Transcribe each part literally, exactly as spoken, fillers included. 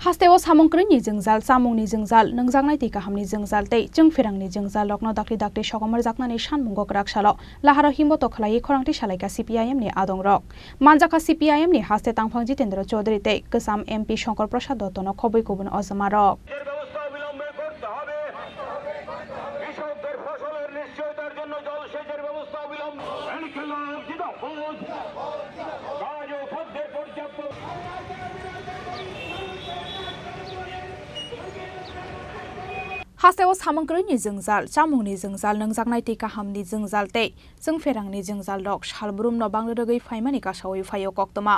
Hasteo samung kwrwini jwngjal, chamungni jwngjal, nwngjaknai twi kahamni jwngjal tei chwngpherangni jwngjal rokno dakti dakti sokomorjaknani sanmungo kwrak salo laharo himboto khlaiwi khorangti salaikha C P I M ni adongrok. Manjakha C P I M ni haste tangphang Jitendra Chaudhary tei kwcham M P Shankar Prasad Dotto no khobwi kubun ojama rok. ব্যবস্থা অবিলম্বে করতে হবে। কৃষকদের ফসলের নিশ্চয়তার জন্য জলসেচের ব্যবস্থা অবিলম্বে। ইনকিলাব জিন্দাবাদ। কাজ ও খাদ্যের পর্যাপ্ত Hasteo samung kwrwini jwngjal, chamungni jwngjal, nwngjaknai twi kahamni jwngjal tei chwngpherangni jwngjal rok salbrum no bang rwrwgwi phaimani kasawi phaio koktwma.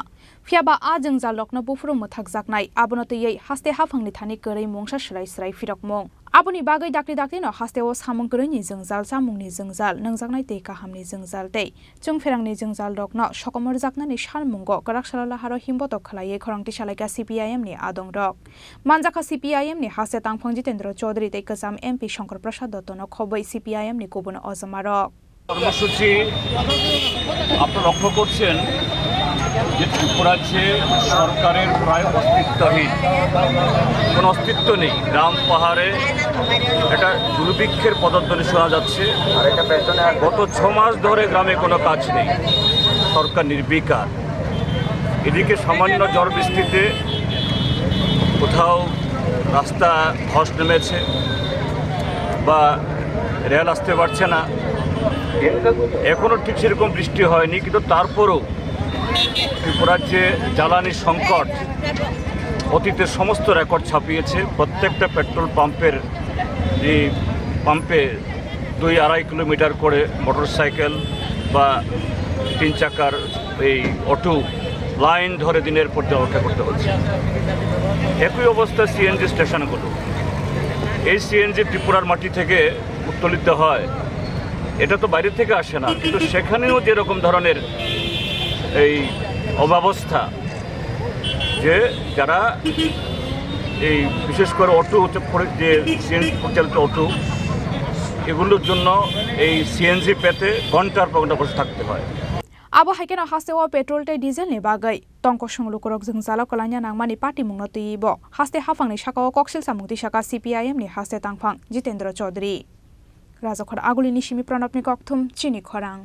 Phiyaba a jwngjal rokno buphuru mwthakjaknai, abono twiwi haste haphangni thani kwrwi mungsa swrai swrai phirokmung. Aboni bagwi dakti dakti no hasteo samung kwrwini jwngjal, chamungni jwngjal, nwngjaknai twi kahamni jwngjal tei chwngpherangni jwngjal rokno sokomorjaknani salmungo kwrak salo laharo himboto khlaiwi khorangti salaikha C P I M ni adongrok. Manjakha C P I M ni haste tangphang Jitendra Chaudhary tei kwcham M P Shankar Prasad Dotto no khobwi C P I M ni kubun ojama rok. কর্মসূচি আপনারা লক্ষ্য করছেন যে ত্রিপুরার যে সরকারের প্রায় অস্তিত্বহীন, কোনো অস্তিত্ব নেই। গ্রাম পাহাড়ে একটা দুর্ভিক্ষের পদধ্বনি শোনা যাচ্ছে। গত ছ মাস ধরে গ্রামে কোনো কাজ নেই, সরকার নির্বিকার। এদিকে সামান্য ঝড় বৃষ্টিতে কোথাও রাস্তা ধস নেমেছে বা রেল আসতে পারছে না। এখনো ঠিক সেরকম বৃষ্টি হয়নি, কিন্তু তারপরেও ত্রিপুরার যে জ্বালানি সংকট, অতীতের সমস্ত রেকর্ড ছাপিয়েছে। প্রত্যেকটা পেট্রোল পাম্পের, এই পাম্পে দুই আড়াই কিলোমিটার করে মোটরসাইকেল বা তিন চাকার এই অটো লাইন ধরে দিনের পর দিন অপেক্ষা করতে হচ্ছে। একই অবস্থা সিএনজি স্টেশনগুলো। এই সিএনজি ত্রিপুরার মাটি থেকে উত্তোলিত হয়, এটা তো বাইরে থেকে আসে না, কিন্তু সেখানেও যেরকম ধরনের এই অব্যবস্থা, যে যারা এই বিশেষ করে অটো হচ্ছে পরি-, যে সিএনজি পরিচালিত অটো, এগুলোর জন্য এই সিএনজি পেতে ঘন্টার পর ঘন্টা বসে থাকতে হয়। Abo hai kheno hasteo petrol tei diesel ni bagwi tongkosong lukurok jwngjalo kwlaina nangmani patimungno twiwi bo haste haphangni sakao koksil samung tisakha C P I M ni haste tangphang Jitendra Chaudhary. Rajakhor Agulini simi Pranabni kokthum chini khorang.